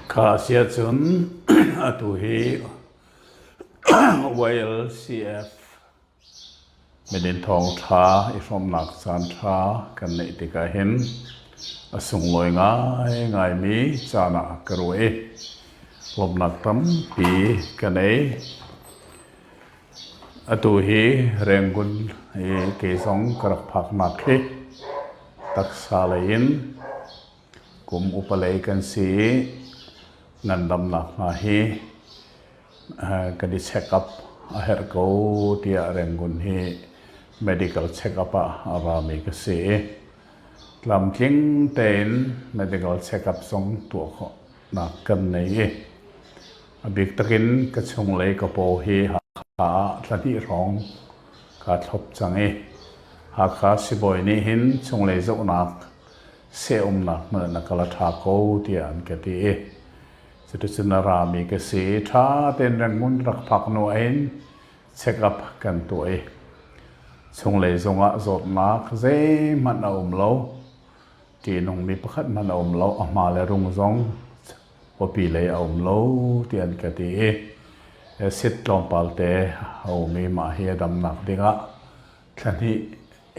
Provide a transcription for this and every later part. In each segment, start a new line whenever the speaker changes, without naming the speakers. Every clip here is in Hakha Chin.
Kha si ahcun atu hi YLCF Midin thawngṭha i hrawmnak caanṭha kan neih tikah hin a sunglawi ngaingaimi caan ah ka ruah i lawmhnak tampi ka nei. Atu hi Rangoon i kei zong ka rak phaknak hi taksa lei in kum upa lei kan si i ngandamnak hna hi kan i check up a herh ko tiah Rangoon hi medical check up ah a rami ka si i tlamtling tein medical check up zong tuah khawhnak kan nei i a bik takin ka chunglei ka paw hi Hakha ah thla hnih hrawng kaa thlop cang i Hakha sibawi nih hin chunglei zohnak seh umnak hmun na kal a ṭha ko tiah an ka ti i cuticun a rami ka si i ṭha tein Rangoon rak phak hnu ahhin check up kan tuah i chunglei zongah zawtnak zeihmanh a um lo ṭihnungmi pakhat hmanh a um lo a hma le rung zong pawpi lei a um lo ti an ka ti i acid tlawmpal te a um i mah hi a damnak dingah thla hnih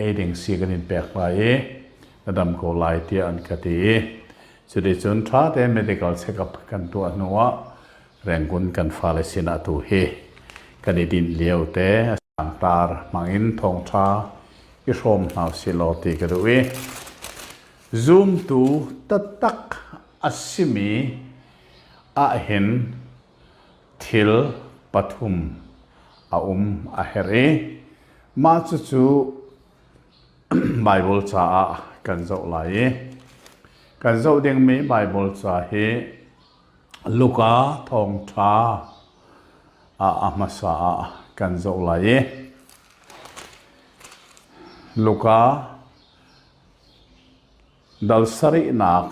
ei ding si kan in pek lai i na dam ko lai tiah an ka ti i cuticun ṭha tein medical check-up kan tuah hnu ah Rangoon kan fale sinah tu hi kan i dinh lio te tar hmangin thawngṭha i hrawm hna silaw ti ka duh i zumtu taktak a simi ahhin thil pathum a um a herh i mah cucu Baibal caah kan zoh lai i kan zoh dingmi Baibal ca hi Luka thawngṭha ah a hmasa ah kan zoh lai i Luka dal sarihnak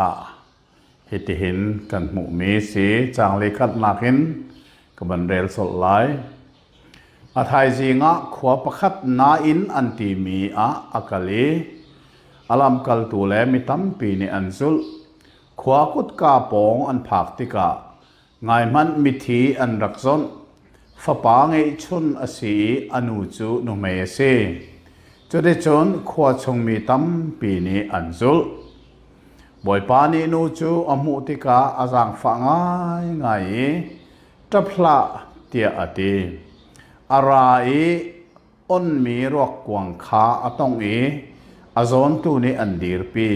ah Hitihin kan hmuhmi si caang khatnak in ka van rel colh lai. A thaizing ah khua pakhat nain an timi ah a kal i a lamkaltu le mi tampi nih an zulh. Khua kutka pawng an phak tikah Ngaihmanh mithi an rak zawnh. Fapa ngeihchun a si i a nu cu nuhmei a si. Cuticun khua chungmi tampi nih an zulh. Bawipa nih nu cu a hmuh tikah a zaangfah ngaingai i, ṭap hlah, tiah a ti. A ra i onmi ruakkuang kha a tongh i a zawntu nih an dirpi.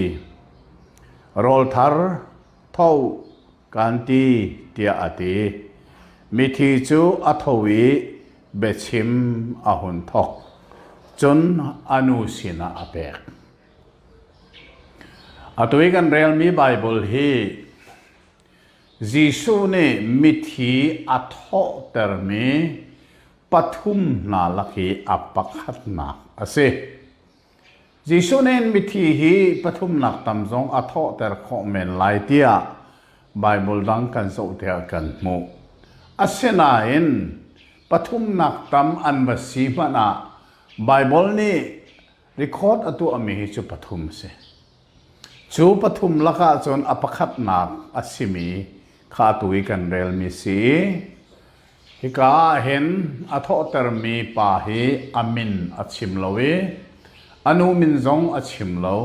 Rawl thar, tho, Kan ti, tiah a ti. Mithi cu a tho i biachim a hun thawk. Cun a nu sinah a pek. Atu i kan relmi Baibal hi Jesuh nih mithi a thawhtermi pathum hna lak i a pakhatnak a si. Jesuh nih mithi hi pathumnak tam zong a thawhter khawh men lai tiah Baibal dang kan zoh tikah kan hmuh. Asinain pathumnak tam an va si hmanh ah Baibal nih record a tuahmi hi cu pathum a si. Cu pathum lakah cun a pakhatnak a simi kha atu i kan relmi si. Hika ah hin a thawhtermi pa hi a min a chim lo i a nu min zong a chim lo.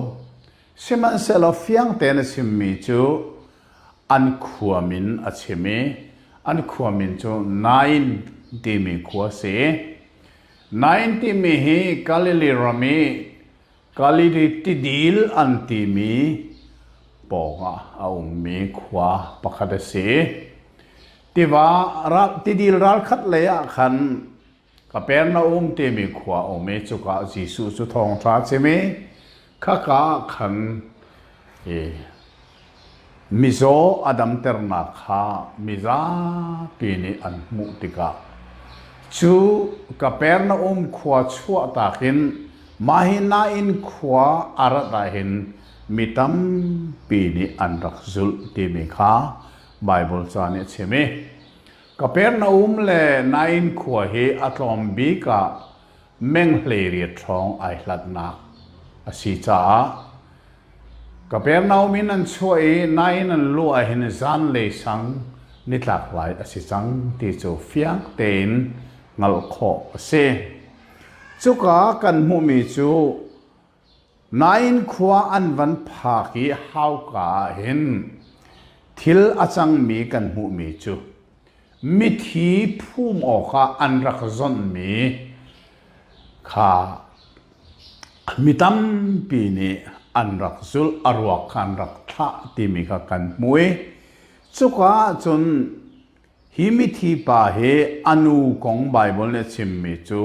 Sihmanhsehlaw fiang tein a chimmi cu an khua min a chim i an khua min cu Nain timi khua a si. Nain timi hi Galilee ram i Galilee tidil an timi pawngah a ummi khua pakhat a si. Tiva tidil ralkhat lei ah khan Kapernaum timi khua a um i cuka ah Jesuh cu thawngṭha a chim i khaka ah khan i Mizaw a damternak kha mizapi nih an hmuh tikah cu Kapernaum khua chuahtak in mah hi Nain khua a rat ahhin mi tampi nih an rak zulh timi kha Baibal ca nih a chim i Kapernaum le Nain khua hi a tlawm bik ah meng 18 hrawng ai hlatnak a si caah. Kapernaum in an chuah i Nain an luh ah hin zanlei sang nitlak lai a si cang ti cu fiang tein hngalh khawh a si. Cuka kan hmuhmi cu Nain khua an van phak i hauka ah hin thil a cangmi kan hmuhmi cu mithi phum awkah an rak zonhmi kha mi tampi nih an rak zulh, a ruak kha an rak thlah timi kha kan hmuh i cuka ahcun hi mithi pa hi a nu kong Baibal nih a chimmi cu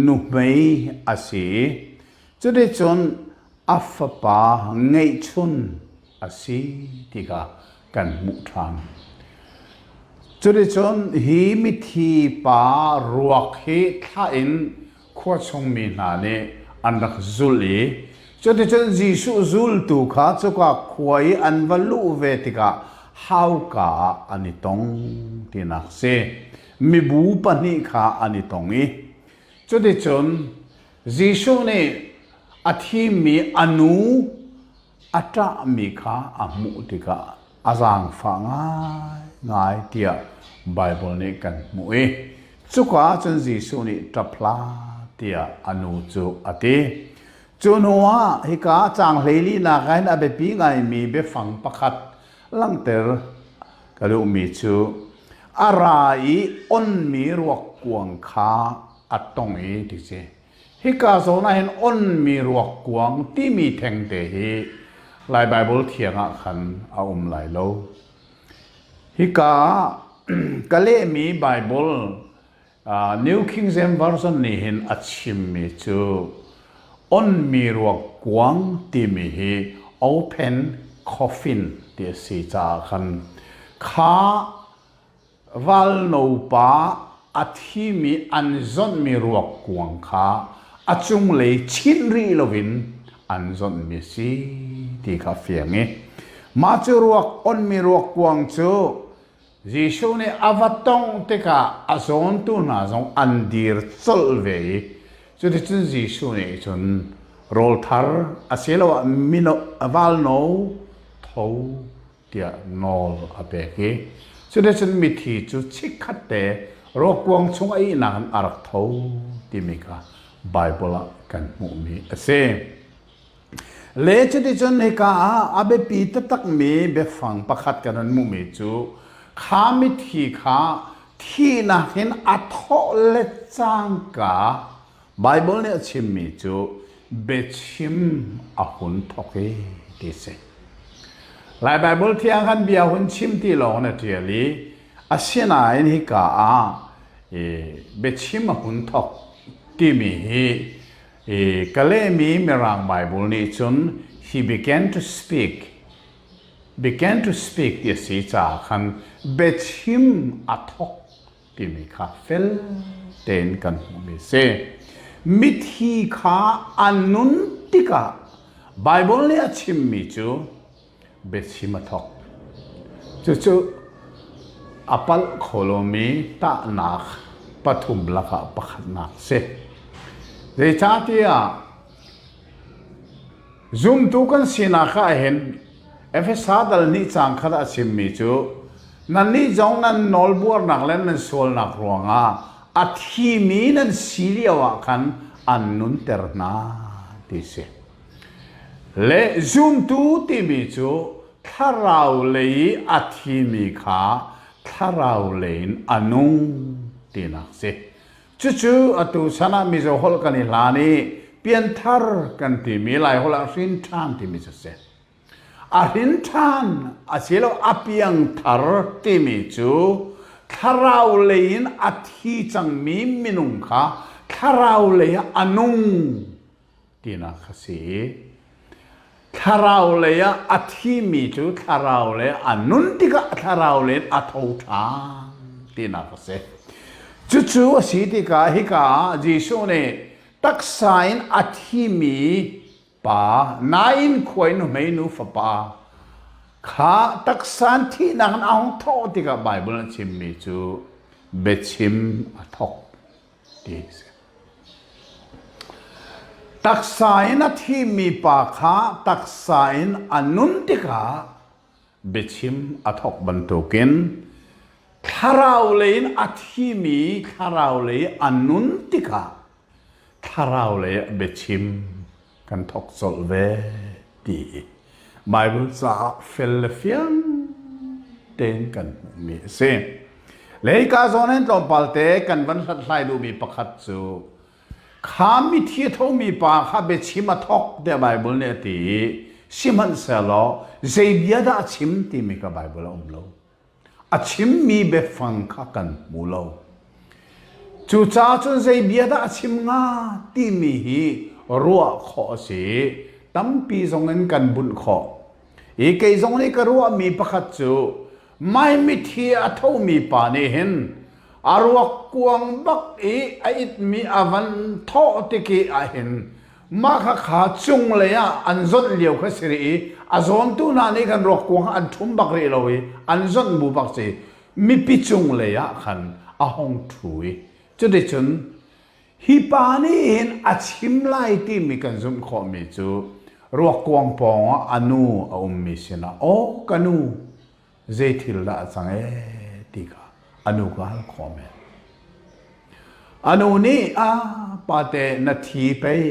nuhmei a si i cuticun a fapa ngeihchun a si ti kha kan hmuh ṭhan. Cuticun hi mithi pa ruak hi thlah in khua chungmi hna nih an rak zulh i cuticun Jesuh zultu kha cuka khua i an va luh ve tikah hauka ah an i tong tinak si. Mibu pahnih kha an i tong i cuticun Jesuh nih a thimmi a nu a ṭahmi kha a hmuh tikah a zaangfah ngaingai tiah Baibal nih kan hmuh i cuka ah cun Jesuh nih ṭap hlah tiah a nu cu a ti. Cu hnuah hika caang hleilinak ah hin a biapi ngaimi biafang pakhat langhter ka duhmi cu a ra i onmi ruak kuang kha a tong i ti si. Hika zawn ah hin onmi ruakkuang timi thengte hi Lai Baibal thiang ah khan a um lai lo. Hika ah ka lehmi Baibal uh, New King James Version nih hin a chimmi cu onmi ruakkuang timi hi open coffin ti a si caah khan kha Valno pa a thimi an zonhmi ruak kuang kha a cunglei chinh rih loin an zonhmi a si ti kha a fiang i mah cu ruak onmi ruak kuang cu Jesuh nih a va tongh tikah a zawntu hna zong an dir colh ve i cuticun Jesuh nih cun rawl thar asiloah mino valno tho tiah nawl a pek i cuticun mithi cu chikkhatte ruakkuang chung a ihnak in a rak tho timi kha Baibal ah kan hmuhmi a si. Le cuticun hika ah a biapi taktakmi biafang pakhat kan hun hmuhmi cu kha mithi kha thihnak in a thawh le cangka Baibal nih a chimmi cu biachim a hun thawk i ti si. Lai Baibal thiang khan bia hun chim ti lawng na ṭial i asinain hika ah biachim a hun thawk timi hi ka lehmi Mirang Baibal nih cun he began to speak began to speak ti a si caah khan biachim a thawk timi kha fel tein kan hmuhmi a si. Mithi kha an nun tikah Baibal nih a chimmi cu biachim a thawk. Cucu a palh kho lomi tahnak pathum lakah pakhatnak a si. Zeicahtiah Zumtu kan sinak ah hin Efesa dal nih caang khat ah a chimmi cu nannih zong nan nawlbuarnak le nan sualnak ruangah a thimi nan si lio ah khan an nunter hna ti si. Le zumtu timi cu thlarau lei i a thimi kha thlarau lei in a nung tinak si. Cucu atu chan ah Mizo holh kan i hlan i pianthar kan timi Laiholh ah hrin ṭhan timi cu a si. A hrin ṭhan asilo a piangthar timi cu thlarau lei in a thi cangmi minung kha thlarau lei ah a nung tinak a si. Thlarau lei ah a thimi cu thlarau lei a nun tikah thlarau lei in a tho ṭhan tinak a si. Cucu a si tikah hika ah Jesuh nih taksa in a thimi pa nain khua in nuhmei fapa kha taksa in thihnak in a hung thawh tikah Baibal a chimmi cu biachim a thawk ti a si. Taksa in a thimi pa kha taksa in a nun tikah biachim a thawk bantukin thlarau lei in a thimi thlarau lei a nun tikah thlarau lei ah biachim kan thawk colh ve ti hi Baibal caah fel le fiang tein kan hmuhmi a si. Le hika zawn hin tlawmpal te kan van hlathlai duhmi pakhat cu kha mithi a thomi pa kha biachim a thawk tiah Baibal nih a ti i sihmanhsehlaw zei bia dah a chim timi kha Baibal a um lo. A chimmi biafang kha kan hmu lo. Cucaah cun zei bia dah a chim hnga timi hi ruah khawh a si i tampi zong in kan bunh khawh. I kei zong nih ka ruahmi pakhat cu mai mithi a thomi pa nih hin a ruak kuang bak i a itmi a van thawh tik i ahhin mah kha kha cunglei ah an zonh lio kha si rih i a zawntu hna nih khan ruak kuang an ṭhum bak rih lo i an zonh bu bak si mipi cunglei ah khan a hong ṭhu i cuticun hi pa nih hin a chim lai timi kan zumh khawhmi cu ruak kuang pawng ah a nu a ummi sinah aw ka nu zei thil dah a cang ee ti kha a nu ka hal khawh men. A nu nih a pate na thi pei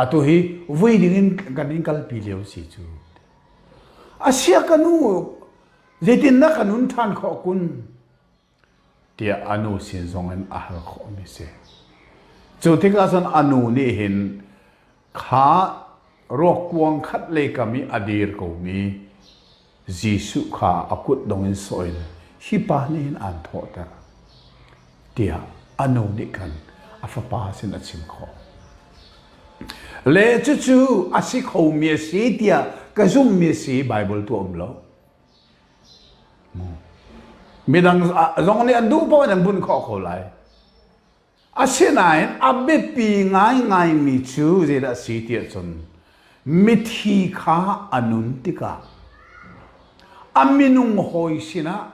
atu hi vui ding in kan in kalpi lio si cu. Asia ka nu zeitin na ka nun ṭhan khawh kun tiah a nu sin zong in a hal khawhmi si. Cu tikah cun a nu nih hin kha ruakkuang khat lei kam i a dir komi Jesuh kha a kut dong in sawh in hi pa nih hin aan thawhter tiah a nu nih khan a fapa sin a chim khawh. Le cucu a si khomi a si tiah ka zumhmi a si Baibal tu a um lo. Midang zong nih an duh paoh in an bunh khawh ko lai. Asinain a biapi ngaingaimi cu zeidah a si tiah cun mithi kha a nun tikah a minung hawi sinah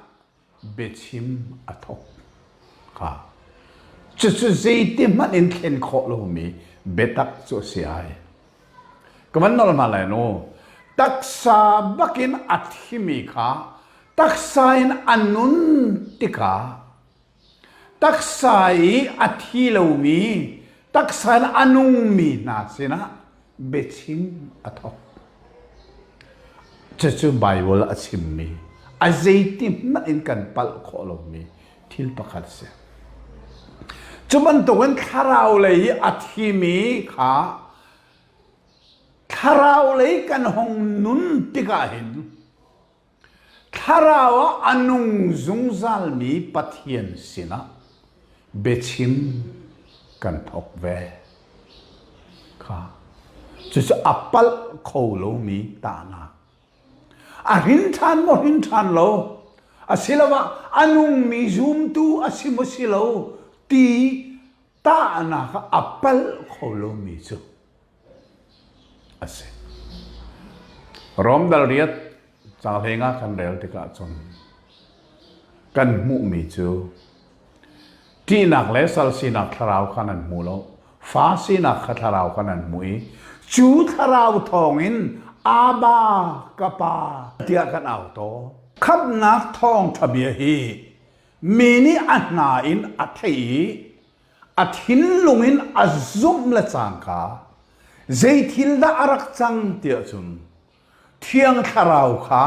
biachim a thawk kha. Cucu zeiti hmanh in thlen khawh lomi biatak cu a si ai. Ka van nawl hna lai nu. Taksa bakin a thimi kha taksa in a nun tikah taksa i a thi lomi taksa in a nungmi hna sinah biachim a thawk. Cucu Baibal a chimmi a zeiti hmanh in kan palh khawh lomi thil pakhat a si. Cu bantukin thlarau lei i a thimi kha thlarau lei kan hung nun tikah hin thlarau ah a nung zungzalmi Pathian sinah biachim kan thawk ve kha cucu a palh kho lomi tahnak A hrin ṭhan maw hrin ṭhan lo asiloah a nungmi zumtu a si maw si lo ti tahnak ah a palh kho lomi cu a si. Rom dal riat cahleng ah kan rel tikah cun kan hmuhmi cu Ṭihnak le sal sinak thlarau kha nan hmu lo. Fa sinak kha thlarau kha nan hmu i cu thlarau thawngin Abba, ka Pa tiah kan au tawn. Khamhnak thawngṭha bia hi mi nih a hna in a theih i a thinlung in a zumh le cangka zei thil dah a rak cang tiah cun Thiang Thlarau kha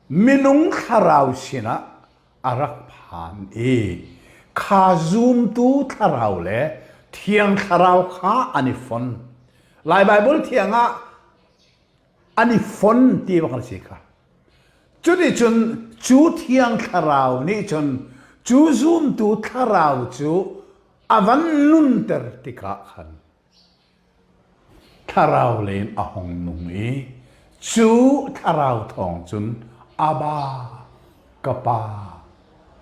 minung thlarau sinah a rak phan i kha zumtu thlarau le thiang thlarau kha an i fon. Lai Baibal thiang ah an i fon ti bak an si kha. Cuticun cu thiang thlarau nih cun cu zumtu thlarau cu a van nunter tikah khan Thlarau lei in a hung nung i cu thlarau thawng cun Abba, ka Pa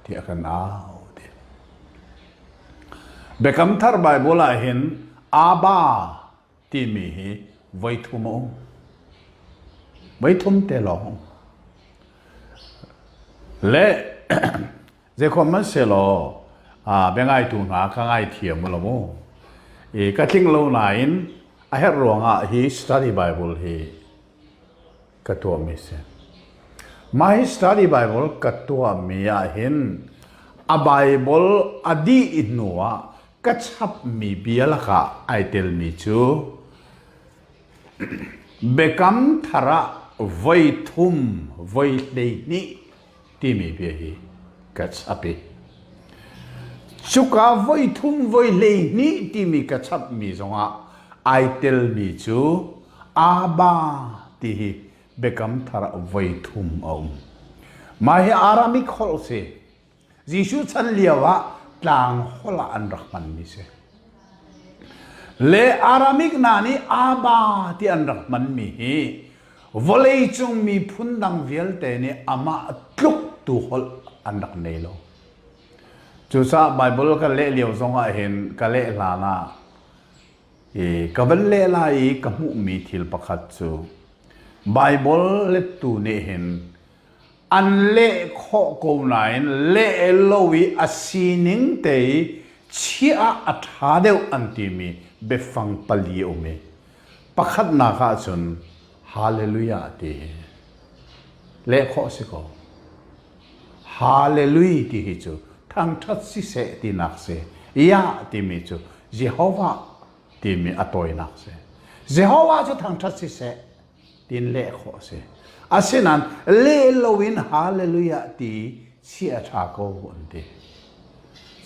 tiah kan au ti. Biakam Thar Baibal ah hin Abba timi hi voi thum a um. Voi thum te lawng um. Le Zeikhom hmanhsehlaw biangaitu hna ka ngaithiam u law mu. I ka tling lo nain a herh ruangah hi study Bible hi ka tuahmi si. Mah hi study Bible ka tuahmi ah hin a Bible a dih hnu ah ka chapmi bia lakah ai telmi cu Biakam thar ah voi thum, voi 12 timi bia hi ka chap i cuka voi thum voi 12 timi ka chapmi zongah ai telmi cu Abba ti hi Biakam thar ah voi thum a um. Mah hi Aramik holh si. Jesuh chan lio ah tlang holh ah an rak hmanmi si. Le Aramik hna nih Abba ti an rak hmanmi hi vawleicung miphun dang vialte nih amah tluk tu holh an rak nei lo. Cucaah Bible ka leh lio zong ah hin ka leh hlan ah i ka van leh lai i ka hmuhmi thil pakhat cu Bible lettu nih hin an leh khawh ko nain leh lo i a sining te i chiah ah a ṭha deuh an timi biafang pali a um i pakhatnak ahcun Hallelujah ti hi leh khawh si ko. Hallelujah ti hi cu thangṭhat siseh tinak si. Yah timi cu Jehovah timi a tawinak si. Jehovah cu thangṭhat siseh tiin leh khawh a si. Asinain leh loin hallelujah ti chiah a ṭha ko an ti.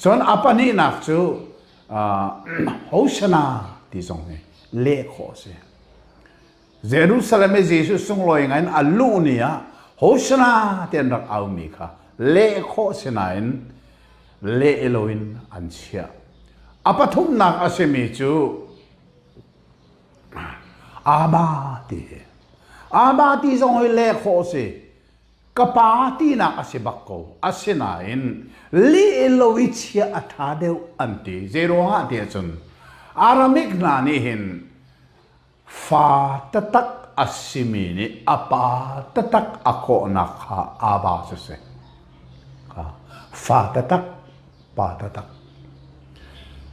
Cun a pahnihnak cu uh, Hosanna ti zong hi leh khawh a si. Jerusalem i Jesuh sunglawi ngai in a luh ni ah Hosanna ti an rak aumi kha leh khawh si nain leh loin an chiah. A pathumnak a simi cu Abba ti hi. Abba ti zong hi leh khawh a si. Ka pa tinak a si bak ko. Asinain lih lo i chiah a ṭha deuh an ti. Zeiruangah ti ahcun Aramik hna nih hin fa taktak a simi nih a pa taktak a kawhnak kha Abba cu si. Fa taktak pa taktak.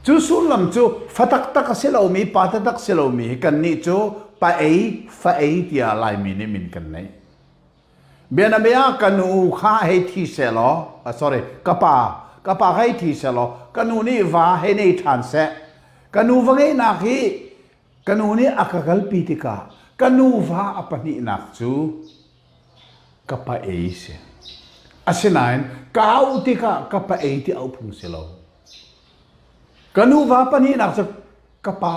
Cu sullam cu fa taktak a si lomi, pa taktak si lomi hi kannih cu pa ei, fa ei tiah Laimi nih min kan neih. Bianabia ka nu kha hei thi sehlaw, uh, sorry, ka pa, ka pa hei thi sehlaw, ka nu nih va hei nei ṭhan seh. Ka nu va ngeihnak hi ka nu nih a ka kalpi tikah ka nu va a pahnihnak cu ka pa ei si. Asinain ka auh tikah ka pa ei ti auh phung si lo. Ka nuva pahnihnak cu ka pa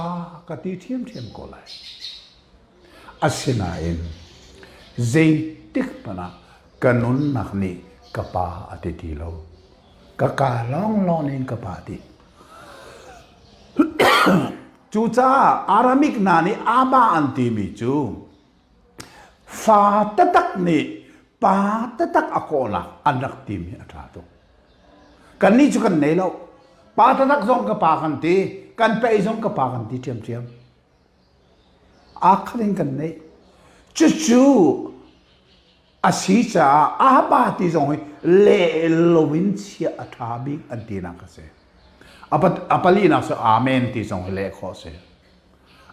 ka ti ṭhiamṭhiam ko lai. Asinain zeitik hmanh ah ka nunnak nih ka pa a ti ti lo. Ka kaa lawnglawng in ka pa ti. Cucaah Aramik hna nih Abba an timi cu Fa taktak nih pa taktak a kawhnak an rak timi a ṭha tuk. Kannih cu kan nei lo. Pa taktak zong ka pa kan ti, kan pei zong ka pa kan ti ṭhiamṭhiam. Aa khat in kan neih. Cucu a si caah a pa ti zong hi leh loin chiah a ṭha bik an tinak a si. A palinak cu amen ti zong hi leh khawh a si.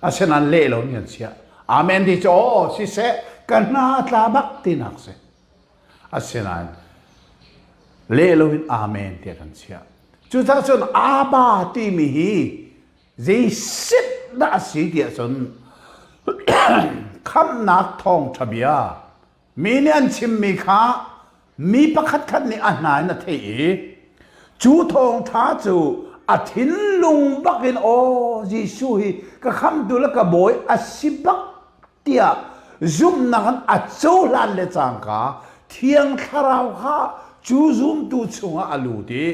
Asinain leh lo in kan chiah. Amen ti cu aw siseh ka hna tla bak tinak si. Asinain leh lo in amen tiah kan chiah. Cucaah cun Abba timi hi zei sit dah a si tiah cun khamhnak thawngṭha bia Mi nih an chimmi kha mi pakhatkhat nih a hna in a theih i cu thawngṭha cu a thinlung bak in aw Jesuh hi ka khamtu le ka bawi a si bak tiah zumhnak in a cohlan le cangka Thiang Thlarau kha cu zumtu chungah a lut i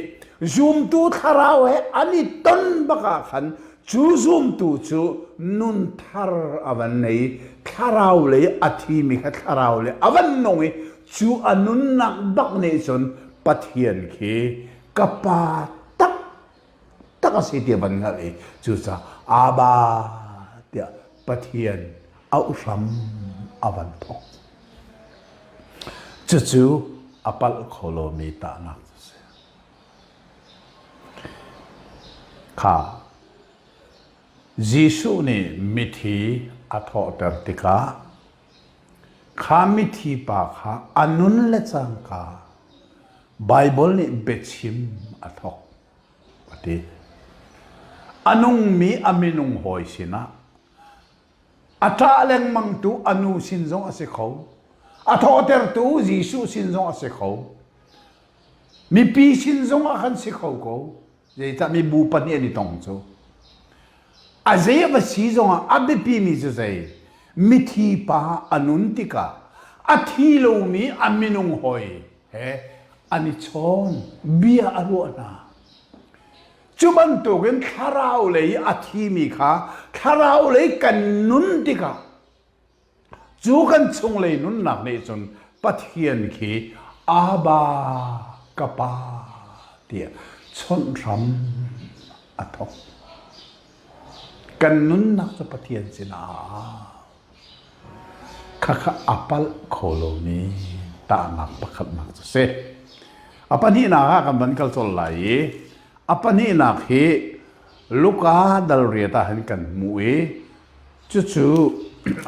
zumtu thlarau he an i ton bak ah khan Cu zumtu cu nun thar a van nei, thlarau lei a thimi kha thlarau lei a van nung i cu a nunnak bak nih cun Pathian khi ka pa tak tak a si ti a van hngalh i cucaah Abba tiah Pathian auh hram a van thawk. Cucu a palh kho lomi tahnak cu a si. Kha. Jesuh nih mithi a thawhter tikah kha mithi pa kha a nun le cangka Baibal nih biachim a thawk a ti. A nungmi a minung hawi sinah a ṭah lengmangtu a nu sin zong a si kho. A thawhtertu Jesuh sin zong a si kho. Mipi sin zong ah khan si kho ko. Zeicah mibu pahnih an i tong cu? A zei a va si zongah a biapimi cu zei? Mithi pa a nun tikah a thi lomi a minung hawi he an i chawn, bia a ruah hna. Cu bantukin thlarau lei a thimi kha thlarau lei kan nun tikah Cu kan chunglei nunnak nih cun Pathian khi Abba ka Pa tiah chawnh hram a thawk. Kan nunnak cu Pathian sinah khakha a palh kho lomi tahnak pakhatnak cu si. A pahnihnak ah kan van kal colh lai i a pahnihnak hi Luka dal riat ah hin kan hmuh i Cucu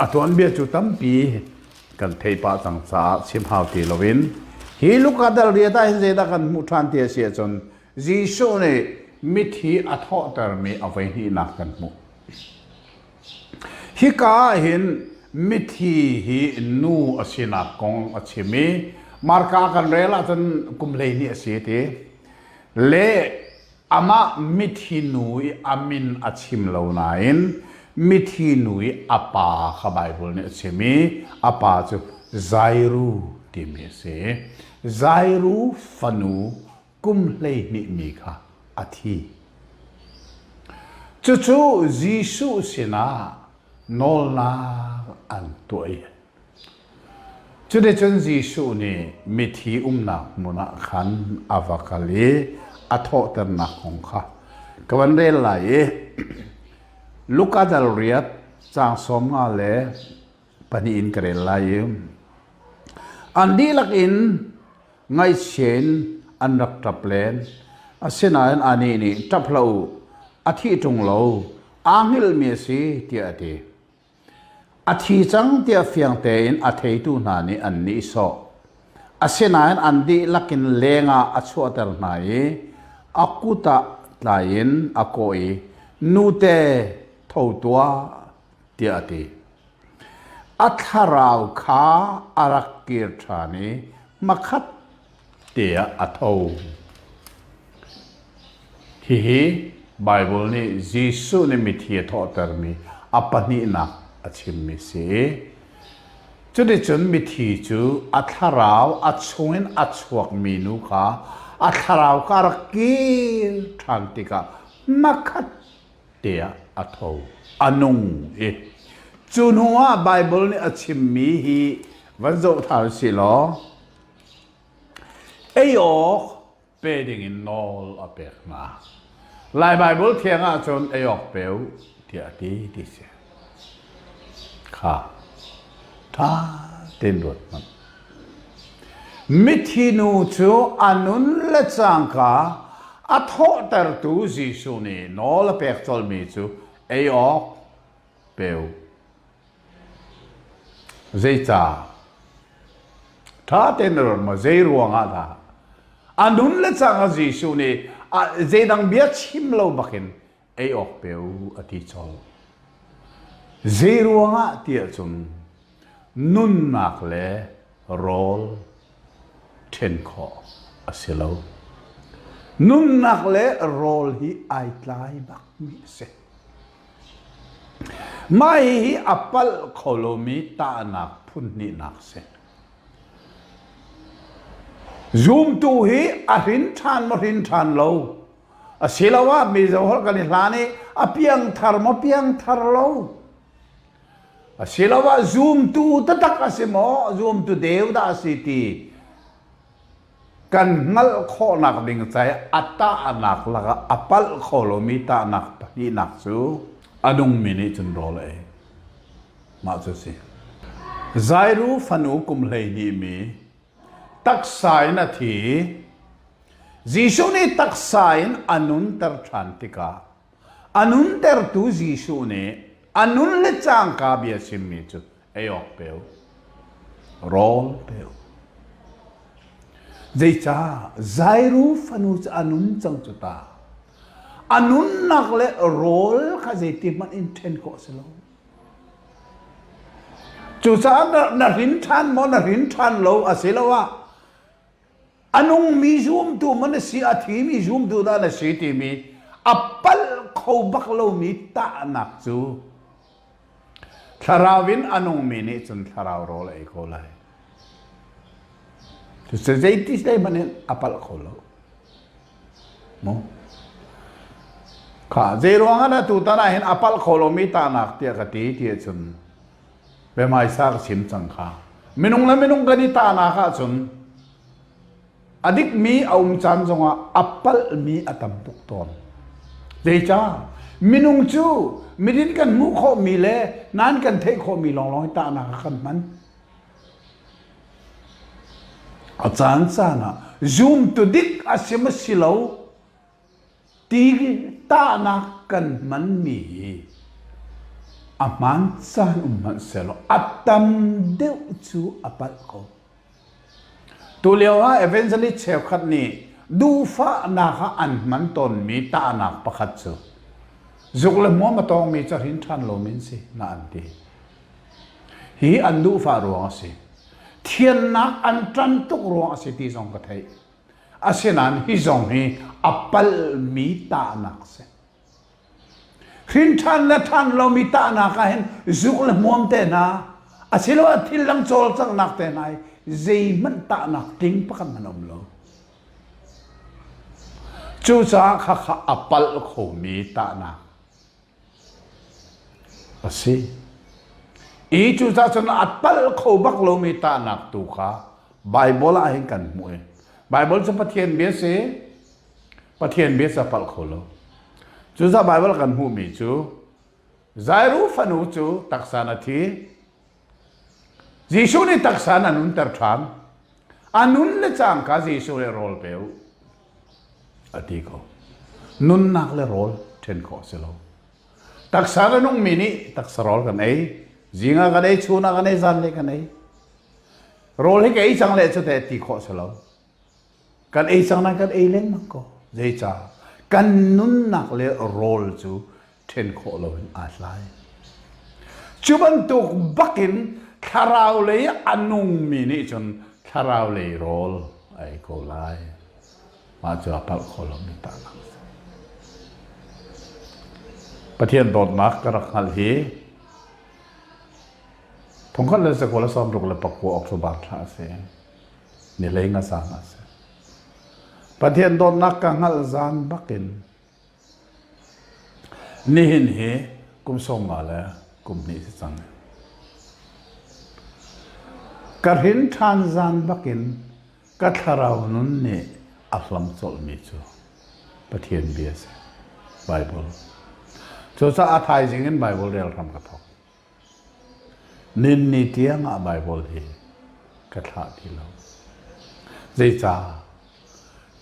a tuanbia cu tampi kan theih pah cang caah chim hau ti loin hi Luka dal riat ah hin zeidah kan hmuh ṭhan ti a si ahcun Jesuh nih mithi a thawhtermi a voi hnihnak kan hmuh. Hika ah hin mithi hi nu a sinak kong a chim i Marka kan rel ahcun kum 12 a si ti le Amah mithi nu i a min a chim lo nain mithi nu i a pa kha Baibal nih a chim i a pa cu Jairu timi a si. Jairu fanu kum 12 mi kha a thi. Cucu Jesuh sinah nawlnak an tuah i Cuticun Jesuh nih mithi umnak hmun ah khan a va kal i a thawhternak kong kha ka van rel lai i Luka dal riat caang 52 in ka rel lai i an dihlak in ngaihchia in an rak ṭap len. Asinain anih nih, Ṭap hlah u, a thih ṭung lo, aa hngilhmi a si, tiah a ti. A thi cang tiah fiang tein a theitu hna nih an nihsawh. Asinain an dihlak in lengah a chuahter hna i a kut ah tlai in a kawh i, Nute, tho tuah, tiah a ti. A thlarau kha a rak kir ṭhan i hmakhat tiah a tho. Hihi Baibal nih Jesuh nih mithi a thawhtermi a pahnihnak a chimmi si. Cuticun mithi cu a thlarau a chungin a chuakmi nu kha a thlarau kha a rak kir ṭhan tikah hmakhat tiah a tho, a nung i cu hnu ah Baibal nih a chimmi hi van zoh ṭhan si law Ei awk pe dingin nawl a pek hna. Lai Baibal thiang ahcun ei awk pe u tiah a ti ti si. Kha ṭha tein ruat hmanh. Mithi nu cu a nun le cangka a thawhtertu Jesuh nih nawl a pek colhmi cu ei awk pe u Zeicah? Ṭha tein na ruat maw? Zei ruangah dah? A nun le cang ah Jesuh nih zeidang bia chim lo bakin ei awk pe u a ti colh. Zei ruangah ti ahcun nunnak le rawl ṭhen khawh a si lo. Nunnak le rawl hi ai tlai bakmi a si. Mah hihi a palh kho lomi tahnak phunhnihnak a si. Zumtu hi a hrin ṭhan maw hrin ṭhan lo asiloah mizo holh kan i hlan i a piangthar maw piangthar lo asiloah zumtu taktak a si maw zumtu deu dah a si ti Kan hngalh khawhnak ding ca i a tahnak lakah a palh kho lomi tahnak pahnihnak cu a nungmi nih cun rawl a ei. Mah cu a si. Jairu fanu kum 12 mi taksa in a thi i Jesuh nih taksa in a nunter ṭhan tikah. A nuntertu Jesuh nih a nun le cangka bia chimmi cu ei awk pe u, rawl pe u. Zeicah Jairu fanu cu a nun cang cu ta. A nunnak le rawl kha zeiti hmanh in ṭhen khawh a si lo. Cucaah na hrin ṭhan maw na hrin ṭhan lo asiloah a nungmi zumtu maw na si a thimi zumtu dah na si timi a palh kho bak lomi tahnak cu thlarau in a nungmi nih cun thlarau rawl a ei ko lai. Cucu zeiti hmanh in a palh kho lo. Mu. Kha zeiruang ah dah tutan ah hin a palh kho lomi tahnak tiah ka ti ti ahcun biahmaisa ka chim cang kha. Minung le minung kan i tahnak ahcun a dikmi a um caan zongah a palhmi a tam tuk tawn. Zeicah? Minung cu midin kan hmuh khawhmi le nan kan theih khawhmi lawnglawng hi tahnak ah kan hman. A caancaan ah zumtu dik a si maw si lo ti tahnak kan hmanmi hi a hmaan caan um hmanh sehlaw a tam deuh cu a palh ko. Tulio ah evangelist cheukhat nih duhfahnak ah an hman tawnmi tahnak pakhat cu zuk le hmuam a tawngmi cu hrin ṭhan lomi an si na an ti. Hi an duhfah ruang a si. Thiannak an ṭan tuk ruang a si ti zong ka theih. Asinain hi zong hi a palmi tahnak a si. Hrin ṭhan le ṭhan lomi tahnak ah hin zuk le hmuam te hna, asiloah thil dang cawlcanghnak te hna hi zeihmanh tahnak tling pakhat hmanh a um lo. Cucaah khakha a palh khomi tahnak A si. I cucaah cun a palh kho bak lomi tahnak tu kha Baibal ah hin kan hmuh i Baibal cu Pathian bia si. Pathian bia cu a palh kho lo. Cucaah Baibal kan hmuhmi cu Jairu fanu cu taksa in a thi. Jesuh nih taksa in a nunter ṭhan. A nun le cangka Jesuh nih rawl pe u a ti ko. Nunnak le rawl ṭhen khawh a si lo. Taksa le nungmi nih taksa rawl kan ei. Zing ah kan ei, chun ah kan ei, zanlei kan ei. Rawl hi ka ei cang le cu teh ti khawh a si lo. Kan ei cang nain kan ei lengmang ko. Zeicah? Kan nunnak le rawl cu ṭhen khawh loin aa tlai. Cu bantuk bakin thlarau lei a nungmi nih cun thlarau lei rawl a ei ko lai. Mah cu a palh kho lomi tahnak a si. Pathian dawtnak ka rak hngalh hi thongkhat le zakua le 69 October thla a si. Ni hlei nga zan a si. Pathian dawtnak ka hngalh zan bakin Nihin hi kum 50 le kum hnih si cang. Ka hrin ṭhan zan bakin ka thlarau nun nih a hlam colhmi cu Pathian bia a si, Baibal. Cucaah a thaizing in Baibal rel hram ka thawk. Ninni tiang ah Baibal hi ka thlah ti lo. Zeicah?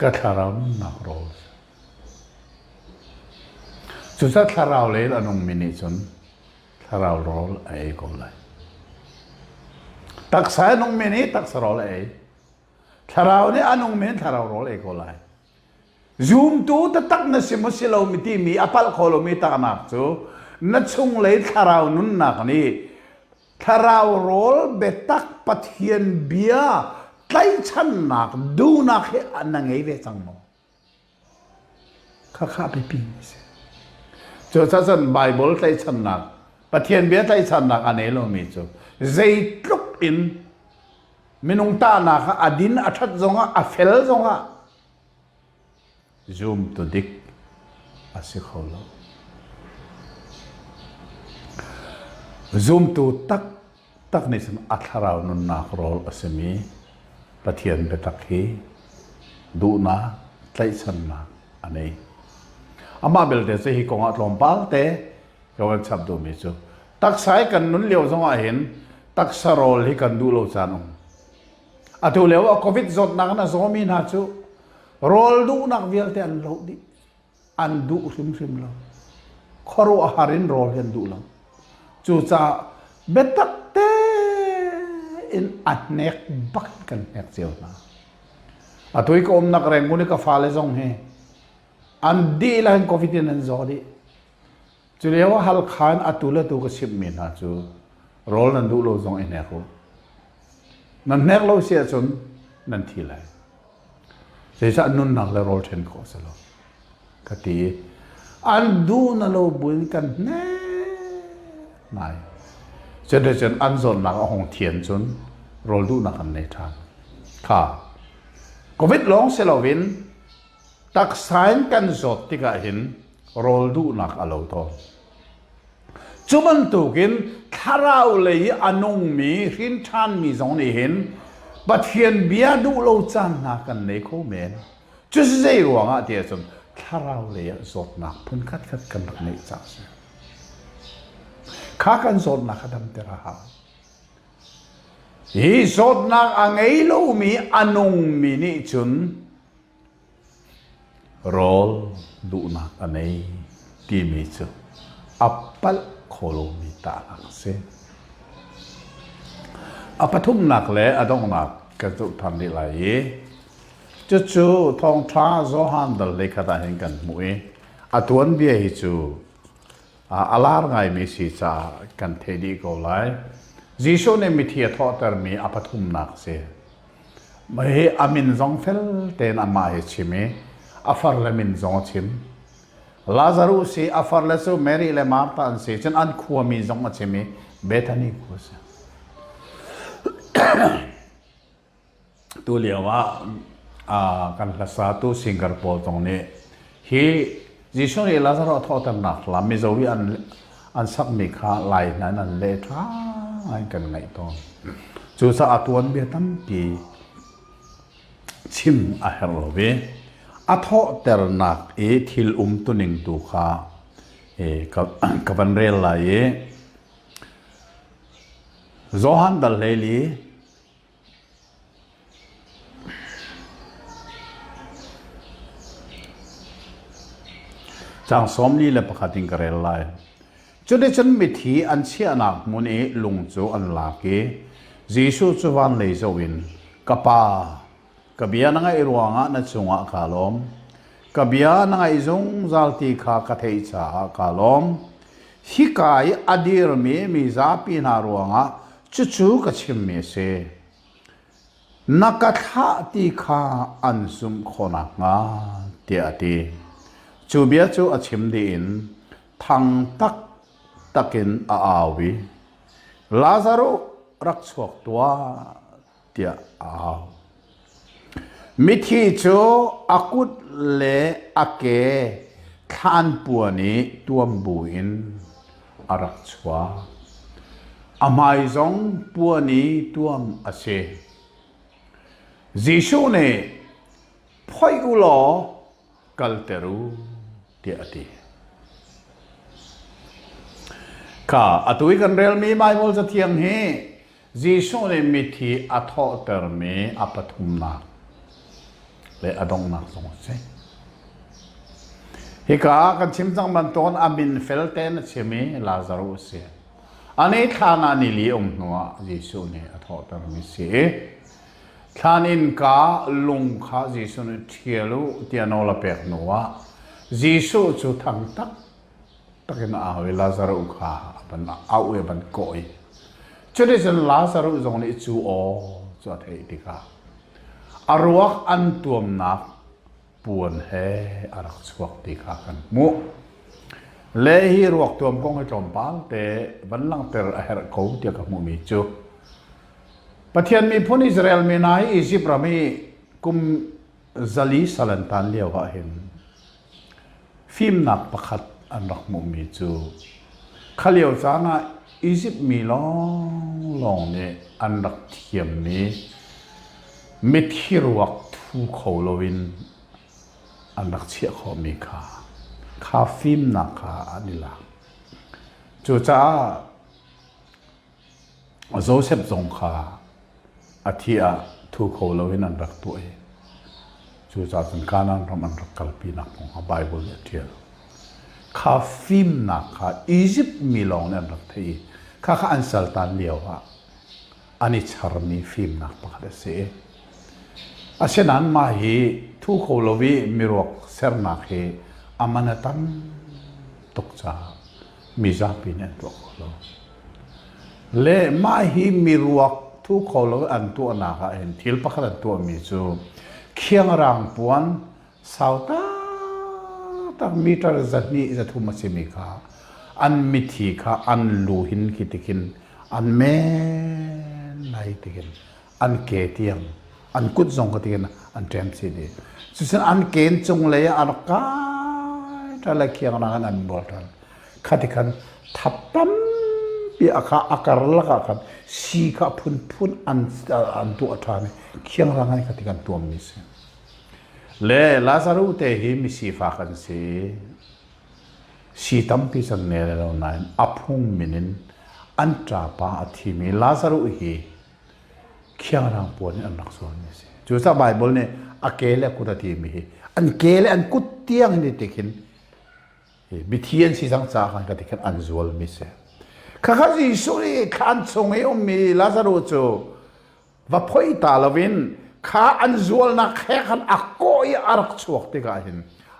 Ka thlarau nunnak rawl a si. Cucaah thlarau lei in a nungmi nih cun thlarau rawl a ei ko lai. Taksa a nungmi nih taksa rawl a ei. Thlarau nih a nungmi nih thlarau rawl a ei ko lai. Zumtu taktak na si maw si lo mi timi a palh kho lomi tahnak cu na chunglei thlarau nunnak nih thlarau rawl biatak Pathian bia tlaihchannak duhnak hi na ngei ve cang maw? Khakha biapi mi si. Cucaah cun Bible tlaihchannak Pathian bia tlaihchannak a nei lomi cu zeitluk in minung tahnak ah a din a ṭhat zongah a fel zongah Zumtu dik a si kho lo. Zumtu taktak nih cun a thlarau nunnak rawl a simi Pathian biatak hi duhnak, tlaihchannak a nei. Amah belte cu hi kongah tlawmpal te ka van chap duhmi cu taksa i kan nun lio zongah hin taksa rawl hi kan duh lo caan um. Atu lio ah COVID zawtnak in a zawmi hna cu rawl duhnak vialte an loh dih. An duh hrimhrim lo. Khuaruahhar in rawl hi an duh lo. Cucaah biatak tein a hnek bak in kan hnek cio hna. Atu i ka umnak Rangoon i ka fale zong hi an dihlak in COVID in an zaw dih. Cu lio ah Halkha in atu le tu ka chimhmi hna cu rawl nan duh lo zong i hnek u. Nan hnek lo si ahcun nan thi lai. Zeicah nunnak le rawl ṭhen khawh a si lo ka ti i an duh na lo buin kan hnek ngai. Cuticun an zawtnak a hung thian cun rawl duhnak an nei ṭhan. Kha COVID lawng si loin taksa in kan zawt tikah hin rawl duhnak a lo tawn. Cu bantukin thlarau lei i a nungmi hrin ṭhanmi zong nih hin Pathian bia duh lo caan hna kan nei kho men. Cu zei ruangah ti ahcun thlarau lei ah zawtnak phun khatkhat kan rak neih caah a si. Kha kan zawtnak a damter a hau. Hi zawtnak a ngei lomi a nungmi nih cun Rawl duhnak a nei timi cu a palh kho lomi tahnak a si. A pathumnak le a donghnak kan zoh ṭhan rih lai i cucu thawngṭha Johan dal leikhat ah hin kan hmuh i a tuanbia hi cu a lar ngaimi si caah kan theih dih ko lai. Jesuh nih mithi a thawhtermi a pathumnak a si. Hi a min zong fel tein amah hi chim i a farle min zong a chim. Lazarus hi a farle cu Mary le Martha an si cun an khuami zong a chim i Bethany khua a si. Tu lio ah kan hlasatu singer pawl zong nih hi Jesuh nih Lazarus a thawhternak hla mizo i an an sakmi kha Lai hna in an leh ṭha ngai kan ngaih tawn. Cucaah tuanbia tampi chim a herh lo i a thawhternak i thil umtuning tu kha ka, ka van rel lai i Johan dal 14 Caang 41 in ka rel lai. Cuticun mithi an chiahnak hmun i lung cu an lak i Jesuh cu van lei zoh in, Ka Pa, ka bia na ngaih ruangah na cungah kaa lawm. Ka bia na ngaih zungzal ti kha ka theih caah kaa lawm. Hika i a dirmi mi zapi hna ruangah cucu ka chimmi a si. Na ka thlah ti kha an zumh khawh nakhnga, tiah a ti. Cu bia cu a chim dih in thang taktak in a au i, Lazaruh, rak chuak tuah, tiah a au. Mithi cu a kut le a ke thlanpuan i tuam buin a rak chuak. A hmai zong puan i tuam a si. Jesuh nih, Phoih u law kalter u, tiah a ti. Kha atu i kan relmi Baibal Cathiang hi Jesuh nih mithi a thawhtermi a pathumnak le a donghnak zong a si. Hika ah kan chim cang bantukin a min fel tein a chim i Lazarus a si. Ani thlan ah nili um hnuah Jesuh nih a thawhtermi si i thlan innka lung kha Jesuh nih ṭhial u tiah nawl a pek hnuah Jesuh cu thang tak takin a au i Lazaruh kha a van auh i a van kawh i cuticun Lazaruh zong nih cu aw cu a theih tikah a ruak an tuamnak puan he a rak chuak ti kha kan hmuh. Le hi ruak tuam kong hi tlawmpal te van langhter a herh ko tiah ka hmuhmi cu Pathian miphun Israel mi hna hi Izipt ram i kum 400 sal an tan lio ah hin Fimnak pakhat an rak hmuhmi cu kha lio caan ah Izipt mi lawnglawng nih an rak thiammi mithi ruak thu kho loin an rak chiah khawhmi kha kha fimnak kha an i lak. Cucaah Josef zong kha a thi ah thu kho loin an rak tuah i cucaah cun Kanaan ram an rak kalpinak kong kha Baibal nih a ṭial. Kha fimnak kha Izipt mi lawng nih an rak theih i khakha an saltan lio ah an i charmi fimnak pakhat a si. Asinain mah hi thu kho lo i miruak sernak hi a man a tam tuk caah mizapi nih an tuah kho lo. Le mah hi miruak thu kho lo an tuahnak ah hin thil pakhat an tuahmi cu khiangrang puan sau taktak meter 200 300 a simi kha an mithi kha an lu hin khi tikhin an men lai tikin an ke tiang an kut zong ka tikin an ṭem chih dih. Cucun an ken cung lei ah a rak kai ṭhan le khiangrang in an bual ṭhan. Khati khan thap tampi a kha a karlak ah khan si kha phunphun an an tuah ṭhan i khiangrang in khati kan tuammi si. Le Lazaruh te hi misifak an si. Si tampi can ne lo nain a phung min in an ṭapa a thimi Lazaruh hi khiangrang puan in an rak zuarmi a si. Cucaah Baibal nih a ke le kut a timi hi an ke le an kut tiang in ti khin mithi an si cang caah khan ka ti khan an zualmi si. Khakha Jesuh nih thlan chung i ummi Lazaruh cu va phoi ta loin kha an zualnak he khan a kawh i a rak chuak tikah hin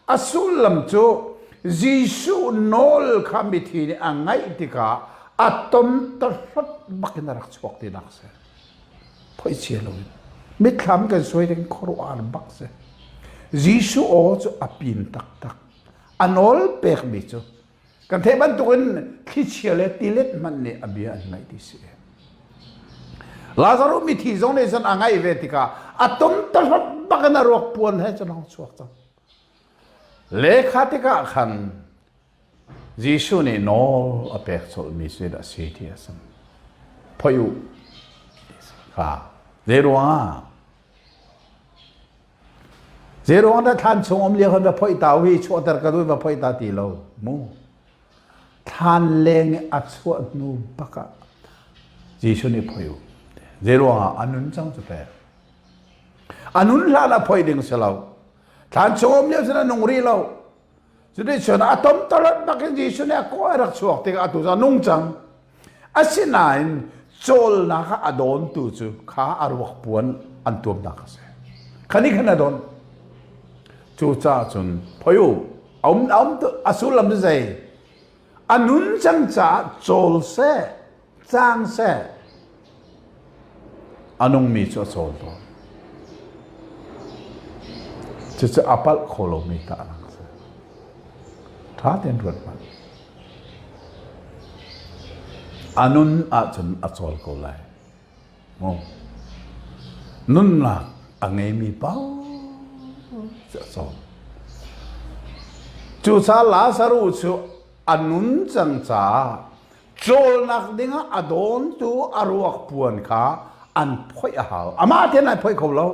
a sullam cu Jesuh nawl kha mithi nih a ngaih tikah a tom tahrot bakin a rak chuak tinak si. Phoi cia loin mitthlam kan suai ding khuaruahhar bak si. Jesuh aw cu a pin taktak. A nawl pekmi cu kan theih bantukin thlichia le tilet hmanh nih a bia an ngaih ti si. Lazarus mithi zong nih cun a ngaih ve tikah a tom tahrot bakin a ruak puan he cun hong chuak cang. Lekha tikah khan Jesuh nih nawl a pek colhmi cu dah si ti a si. Phoih u kha zeiruangah zeiruang dah thlan chung um lio khan va phoih ta u hi chuahter ka duh va phoih ta ti lo mu thlan leng i a chuah hnu bak ah Jesuh nih phoih u zeiruangah a nun cang cu pek a nun hlan ah phoih ding si lo Thlan chung um lio cun a nung rih lo. Cuticun a tomtalat bakin Jesuh nih a kaw a rak chuak tikah atu cu a nung cang. Asinain cawlnak ah a dawntu cu kha a ruak puan an tuamnak a si. Kha nih khan a don. Cucaah cun phoi u, a um, a um, a sullam cu zei? A nun cang caah cawl seh. Cang seh. A nungmi cu a cawl tawn. Cucu a palh kho lomi tahnak a si. Ṭha tein ruat hmanh. A nun ahcun a cawl ko lai. Mu. Nunnak a ngeimi paoh cu a cawl. Cucaah Lazaruh cu a nun cang caah cawlnak dingah a dawntu a ruak puan kha an phoih a hau. Amah tein ai phoih kho lo.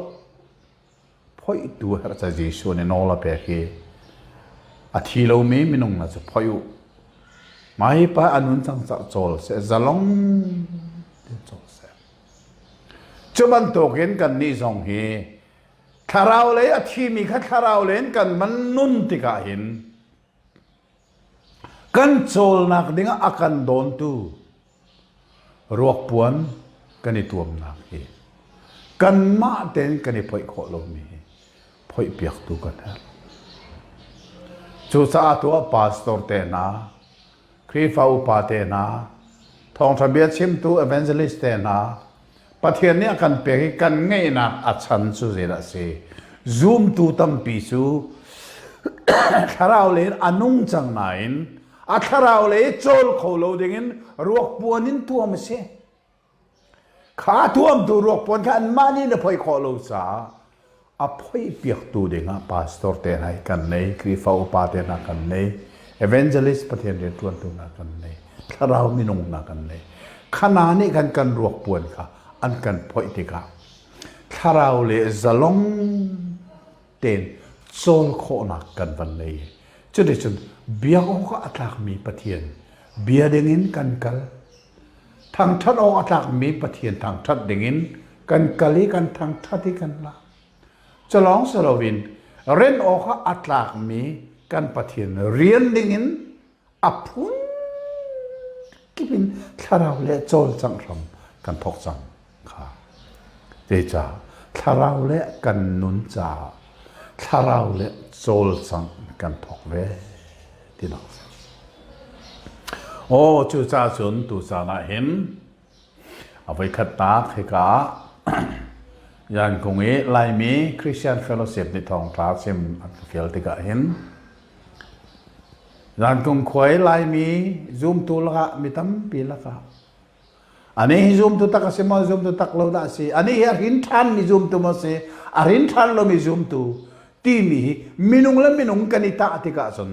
Phoihtu herh ca Jesuh nih nawl a pek i a thi lomi minung hna cu phoih u. Mah hi pa a nun cang caah cawl seh, zalong tein cawl seh. Cu bantukin kannih zong hi thlarau lei a thimi kha thlarau lei in kan man nun tikah hin Kan cawlnak dingah a kan dawntu ruakpuan kan i tuamnak hi kanmah tein kan i phoih khawh lomi hi phoihpiaktu kan herh. Cucaah tuah pastor te hna, Khrihfa upa te hna, thawngṭha bia chimtu evangelist te hna, Pathian nih a kan pek i kan ngeihnak a chan cu zeidah a si? Zumtu tampi cu thlarau lei in a nung cang nain a thlarau lei cawl kho lo dingin ruak puan in tuam a si. Kha tuamtu ruak puan kha anmah nih na phoih khawh lo caah a phoihpiaktu dingah pastor te hna hi kan nei, Khrihfa upa te hna kan nei, evangelist Pathian rianṭuantu hna kan nei, thlarau minung hna kan nei. Khana nih khan kan ruak puan kha an kan phoih tikah thlarau le zalong tein cawl khawhnak kan van nei. Cuticun biak awkah a tlakmi Pathian bia dingin kan kal. Thangṭhat awk a tlakmi Pathian thangṭhat dingin kan kal i kan thangṭhat i kan lak. Culawng si loin rian awkah a tlakmi kan Pathian rian dingin. A phun kip in thlarau le cawlcangh hram kan thawk cang kha. Zeicah thlarau le kan nun caah thlarau le cawlcangh kan thawk ve tinak a si. Aw cucaah cun tucaan ah hin a voikhatnak hika Yankung i Laimi Christian Fellowship nih thawngṭha chim an ka fial tikah hin Zankung khua i Laimi zumtu lakah mi tampi lakah anih hi zumtu tak a si maw zumtu tak lo dah a si anih hi a hrin ṭhanmi zumtu maw si a hrin ṭhan lomi zumtu timi hi minung le minung kan i tah tikah cun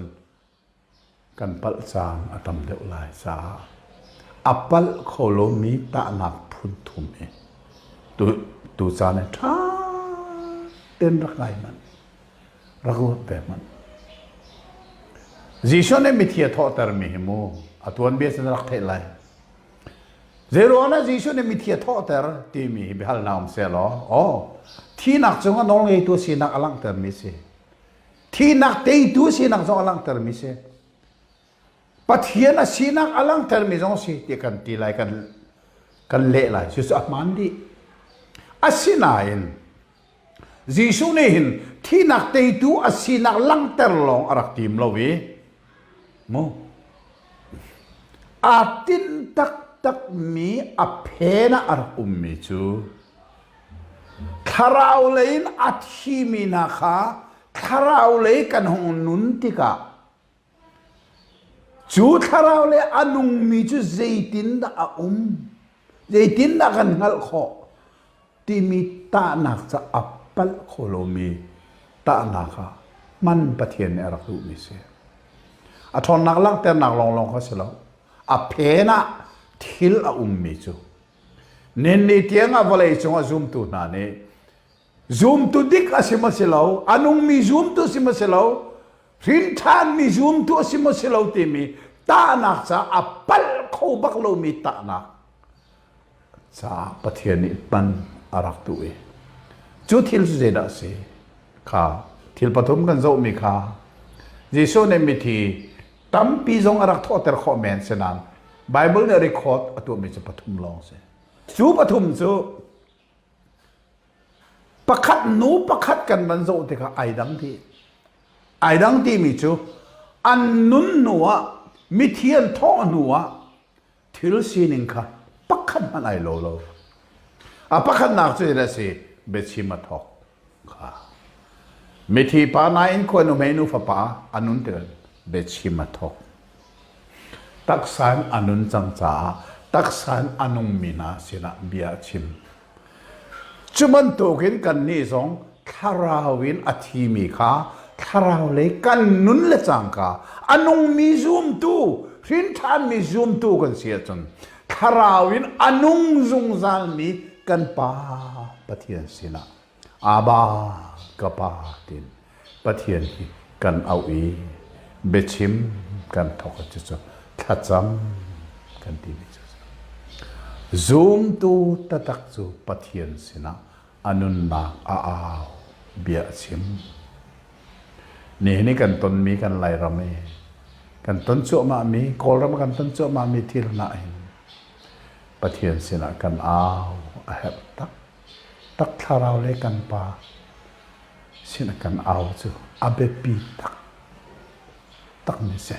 kan palh caan a tam deuh lai caah a palh kho lomi tahnak phun thum hi tu tu caan hi ṭha tein rak ngai hmanh rak ruat ve hmanh. Jesuh nih mithi a thawhtermi hi mu a tuanbia cu na rak theih lai. Zeiruang dah Jesuh nih mithi a thawhter timi hi biahalnak um seh law, aw thinak cung a nawlngeitu sinak a langhtermi si. Thinak teitu sinak zong a langhtermi si. Pathian a sinak a langhtermi zong si ti kan ti lai kan kan leh lai. Cucu a hmaan dih. Asinain Jesuh nih hin thihnak teitu a sinak langhter lawng a rak tim lo i mu aa tinh taktakmi a phen ah a rak ummi cu thlarau lei in a thimi hna kha thlarau lei kan hung nun tikah Cu thlarau le a nungmi cu zeitindah a um, zeitindah kan hngalh khawh timi tahnak ca a palh kho lomi tahnak ah hman Pathian nih a rak duhmi si. A ṭhawnnak langhternak lawnglawng kha si lo. A phen ah thil a ummi cu ninni tiang ah vawlei cung ah zumtu hna nih zumtu dik a si maw si lo, a nungmi zumtu si maw si lo, hrin ṭhanmi zumtu a si maw si lo timi tahnak caah a palh kho bak lomi tahnak caah Pathian nih hman a rak duh i cu thil cu zeidah a si kha thil pathum kan zohmi kha Jesuh nih mithi tampi zong a rak thawhter khawh men si nain Bible nih record a tuahmi cu pathum lawng si. Cu pathum cu Pakhat nu pakhat kan van zoh tikah ai dang dih. Ai dang timi cu an nun hnu ah mithi an thawh hnu ah thil sining kha pakhat hmanh ai lo lo. A pakhatnak cu zeidah a si? Biachim a thawk kha. Mithi pa nain khua nu hmei nu fapa a nun tikah biachim a thawk. Taksa in a nun cang caah taksa in a nungmi hna sinah bia a chim. Cu bantukin kannih zong thlarau in a thimi kha thlarau lei kan nun le cangka a nungmi zumtu, hrinṭhanmi zumtu kan si ahcun thlarau in a nung zungzalmi kan Pa Pathian sinah Abba ka Pa tiin Pathian hi kan auh i biachim kan thawk cucu thlacam kan timi cu zumtu taktak cu Pathian sinah a nunnak a au bia a chim. Nihin i kan tonmi kan Lairam i kan ton cuahmahmi Kawlram kan ton cuahmahmi thil hna hin Pathian sinah kan au a herh taktak thlarau le kan pa sin a kan au cu a biapi taktakmi si.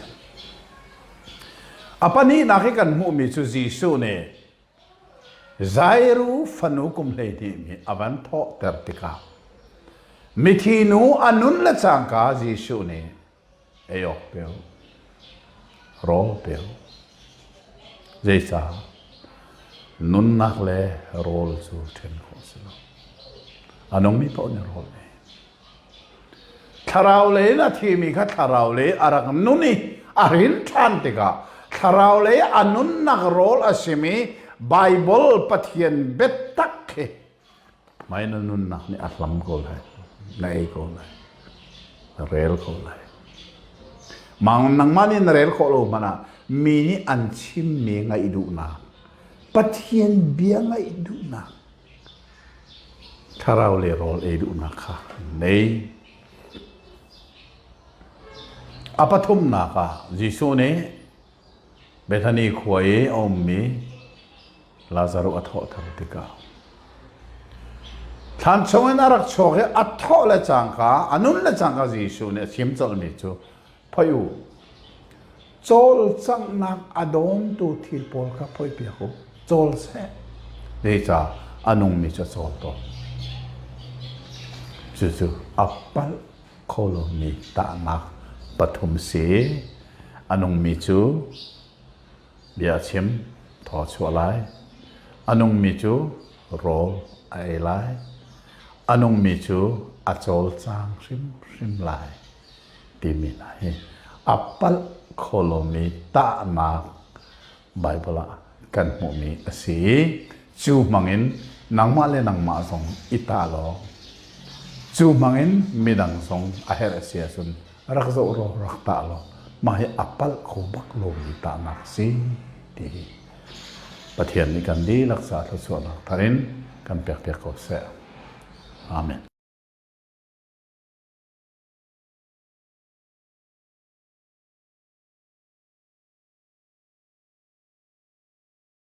A pahnihnak i kan hmuhmi cu Jesuh nih Jairu fanu kum 12 mi a van thawhter tikah mithi nu a nun le cangka Jesuh nih ei awk pe u, rawl pe u. Zeicah? Nunnak le rawl cu ṭhen khawh a si lo. A nungmi paoh nih rawl ei. Thlarau lei in a thimi kha thlarau lei a rak nun i a rin ṭhan tikah thlarau lei a nunnak rawl a simi Baibal Pathian biatak hi Mai na nunnak nih a hlam ko lai, na ei ko lai, na rel ko lai. Mang nangmah nih na rel khawh lo hmanh ah mi nih an chimmi ngaih duhnak, Pathian bia ngaih duhnak, thlarau le rawl ei duhnak kha nei. A pathumnak ah Jesuh nih. Bethany khua i a ummi Lazaruh a thawhter tikah thlan chungin a rak chuak i a thawh le cangka a nun le cangka Jesuh nih a chim colhmi cu phoih u cawlcanghnak a dawntu thil pawl kha phoihpiak u cawl seh zeicah a nungmi cu a cawl tawn cucu a palh kho lomi tahnak pathum si a nungmi cu Bia a chim, thaw a chuah lai. A nungmi cu rawl a ei lai. A nungmi cu a cawlcang hrimhrim lai timi hna hi a palh kho lomi tahnak Baibal ah kan hmuhmi a si i cu hmangin nangmah le nangmah zong i tah law cu hmangin midang zong a herh a si ahcun rak zoh law rak tah law mah hi a palh kho bak lomi tahnak a si ti hi Pathian nih kan dihlak ca thluachuahnak thar in kan pekpiak ko seh. Amen.